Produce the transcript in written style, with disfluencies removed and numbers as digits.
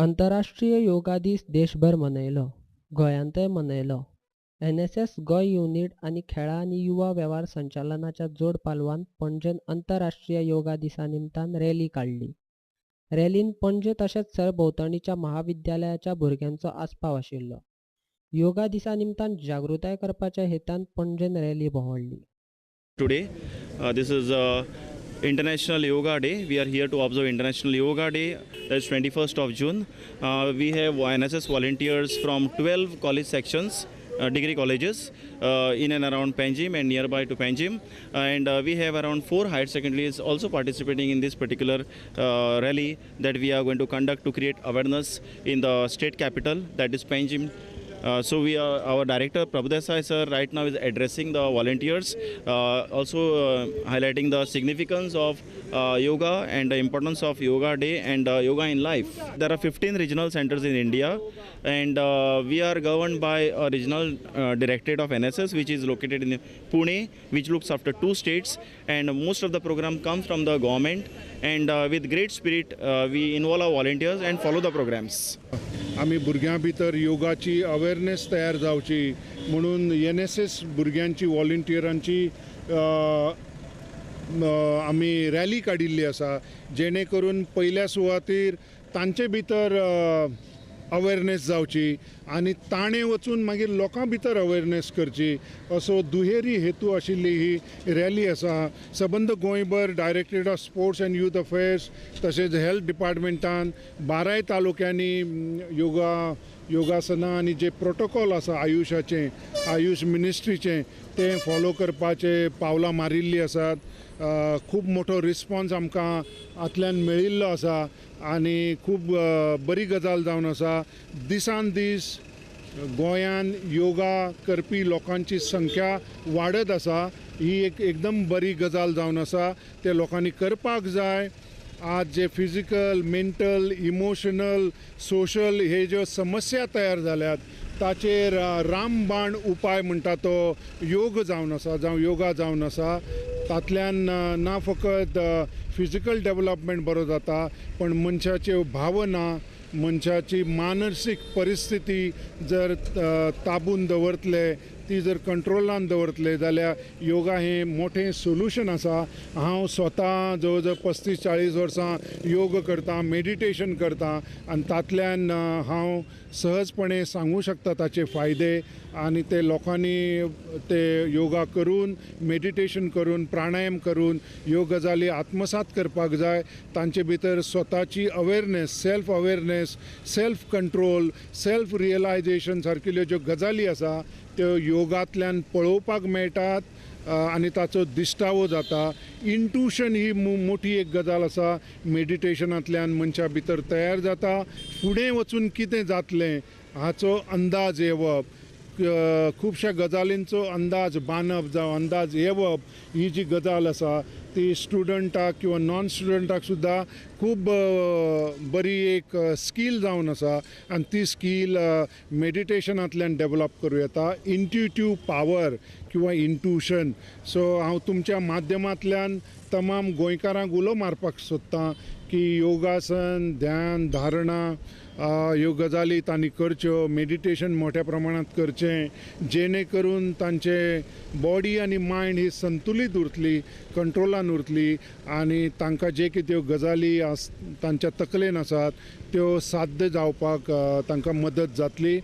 अंतरराष्ट्रीय योगा दीस देशभर मनयलो. गोंयांतय मनयलो. एनएसएस गोंय युनिट आनी खेळां आनी युवा वेव्हार संचालनाच्या जोड पालवान पणजेन अंतरराष्ट्रीय योगा दिसा निमतान रॅली काडली. रॅलीन पणजे तशेंच सरभोंवतणीच्या महाविद्यालयाच्या भुरग्यांचो आस्पाव आशिल्लो. योगा दिसा निमतान जागृताय करपाच्या हेतान पणजेन rally भोंवडली. Today, this is International Yoga Day. We are here to observe International Yoga Day. That's 21st of June. We have NSS volunteers from 12 college sections, degree colleges in and around Panjim and nearby to Panjim. And we have around four higher secondaries also participating in this particular rally that we are going to conduct to create awareness in the state capital, that is Panjim. So we are our director Prabhudesai sir right now is addressing the volunteers, also highlighting the significance of yoga and the importance of Yoga Day and yoga in life. There are 15 regional centers in India, and we are governed by a regional directorate of NSS, which is located in Pune, which looks after two states, and most of the program comes from the government. And with great spirit, we involve our volunteers and follow the programs. आमी भुरग्यां भितर योगाची awareness तयार जावची म्हणून NSS भुरग्यांची वॉलंटियरांची आमी rally काडिल्ली आसा, जेणे करून पयल्या सुवातेर तांचे भितर अवेरनेस जावची आनी ताणें वचून मागीर लोकां भितर अवेरनेस करची, असो दुहेरी हेतू आशिल्ली ही रॅली आसा. सबंद गोंयभर Directorate of Sports and Youth Affairs तशेंच हेल्थ डिपार्टमेंटान बाराय तालुक्यांनी योगा, योगासनां आनी जे प्रोटोकॉल आसा आयुशाचें, आयुश मिनिस्ट्रीचें, तें फॉलो करपाचे पावलां मारिल्लीं आसात. खूब मोठो रिस्पॉन्स आमकां हातल्यान मेळिल्लो आसा आनी खूब बरी गजाल जावन आसा. दिसान दीस गोंयान योगा करपी लोकांची संख्या वाडत आसा. ही एक एकदम बरी गजाल जावन आसा. ते लोकांनी करपाक जाय. आज जे फिजिकल, मेंटल, इमोशनल, सोशल हे ज्यो समस्या तयार जाल्यात ताचेर रामबाण उपाय म्हणटा तो योग जावन आसा, जावं योगा जावन आसा. तातल्यान ना फकत फिजिकल डेवलपमेंट बरो जाता, पण मनशाच्यो भावना, मनशाची मानसीक परिस्थिती जर ताबून दवरतले, ती जर कंट्रोलान दवरतले जाल्यार योगा हें मोठें सोल्युशन आसा. हांव स्वता जवळ जवळ 35-40 वर्सां योग करता, मेडिटेशन करता आनी तातल्यान हांव सहजपणे सांगूं शकता ताचे फायदे आनी ते लोकांनी ते योगा करून, मेडिटेशन करून, प्राणायाम करून ह्यो गजाली आत्मसात करपाक जाय. तांचे भितर स्वताची awareness, self awareness, self control, self realization सारकिल्ल्यो ज्यो गजाली आसा त्यो योगांतल्यान पळोवपाक मेळटात आनी ताचो दिश्टावो जाता. इंट्युशन ही मोठी एक गजाल आसा, मेडिटेशनांतल्यान मनशा भितर तयार जाता. फुडें वचून कितें जातलें हाचो अंदाज येवप, खुबश्या गजालींचो अंदाज बांदप जावं अंदाज येवप ही जी गजाल आसा ती स्टुडंटाक किंवा नॉन स्टुडंटाक सुद्दां खूब बरी एक स्कील जावन आसा आनी ती स्कील मेडिटेशनांतल्यान डेवलप करूं येता, इंट्युटीव पावर किंवा इंट्युशन. सो हांव तुमच्या माध्यमांतल्यान तमाम गोंयकारांक उलो मारपाक सोदतां की योगासन, ध्यान, धारणा ह्यो गजाली तांणी करच्यो, मेडिटेशन मोठ्या प्रमाणांत करचें, जेणे करून तांचे बॉडी आनी मायंड ही संतुलीत उरतली, कंट्रोलान उरतली आनी तांकां जे कितें गजाली तांच्या तकलेन आसात त्यो साध्य जावपाक तांकां मदत जातली.